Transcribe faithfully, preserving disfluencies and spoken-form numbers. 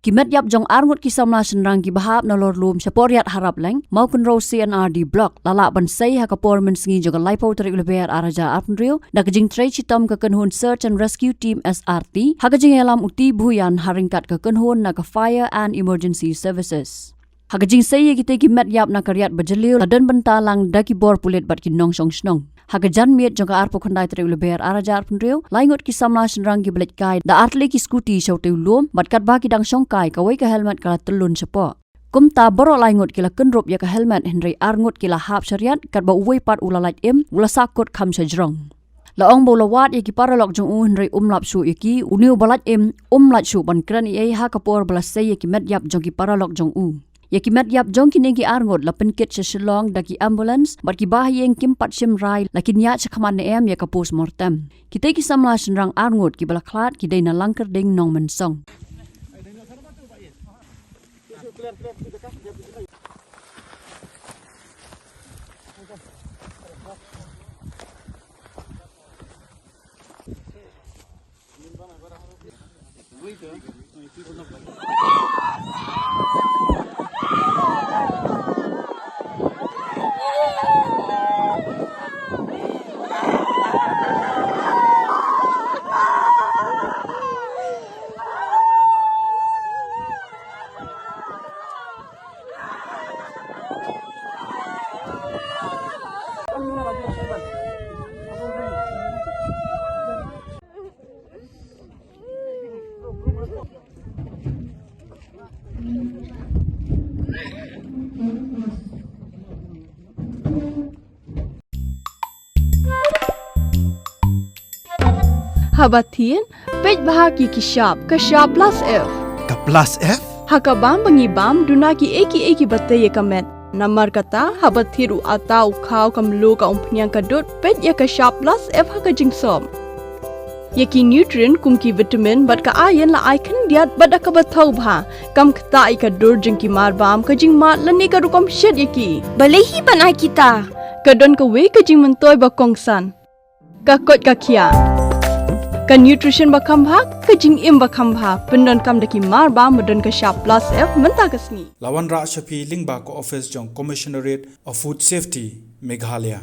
Ki met ïap jong arngut ki samla shynrang kiba hap nalor lum shapoh Riat Harapleng, Mawkynrew C and R D Block, la lah ban sei ha ka por mynsngi jong ka laiphew tarik u Lber arhajar arphew hynriew, da ka jingtrei shitom ka kynhun Search and Rescue Team, S R T, ha ka jingïalam u T Bhuyan ha ryngkat ka kynhun na ka Fire and Emergency Services. Ha ka jingsei ïa kitei ki met ïap na ka Riat Bajylliew la don bynta lang da ki bor pulit bad ki nongshong shnong. Ha ka janmiet jong ka arphew khyndai tarik u Lber arhajar arphew hynriew, lai ngut ki samla shynrang kiba leit kai da artylli ki scooty sha utei u lum, bad katba ki dang shong kai, kawei ka helmet ka la tyllun shapoh. Kumta baroh lai ngut ki la kynrup ïa ka helmet, hynrei arngut ki la hap sha riat, katba uwei pat u la lait im, u la sahkut kham sha jrong. La ong ba u la wad ïa ki paralok jong u, hynrei um lap shuh ïa ki, une uba lait im um lait shuh ban kren ei ei ha ka por ba la sei ïa ki met ïap jong ki paralok jong u. Ïa ki met ïap jong kine ki arngut la pynkit sha Shillong da ki ambulance, bad kiba ha ïing kim pat shim rai, la kin ïaid sha khmat ne em ïa ka post mortem. Kitei ki samla shynrang arngut kiba la khlad ki dei na Langkyrding, Nongmynsong. Haba thied, peit bha ïa ki shap, ka shap plus F. Ka plus F? Ha ka bam ba ngi bam, duna kiei kiei kiba tei ïa ka met. Namar kata, haba thied u atta, u khaw, ka mluh, ka umphniang, ka dud, peit ïa ka shap plus F ha ka jingsop. Ïa ki nutrient kum ki vitamin bad ka iron la ai khyndiat bad da kaba thaw bha. Kam ktah ïa ka dur jong ki marbam, ka jingmad lane ka rukom shet ïa ki. Balei hi ban ai kita? Ka don kawei ka jingmyntoi ba kongsan. Ka koit ka khiah. Ka nutrition ba kham bha, ka jingim ba kham bha. Pyndonkam da ki marbam ba don ka shap plus F mynta ka sngi. La wanrah sha phi lyngba ka office jong Commissionerate of Food Safety, Meghalaya.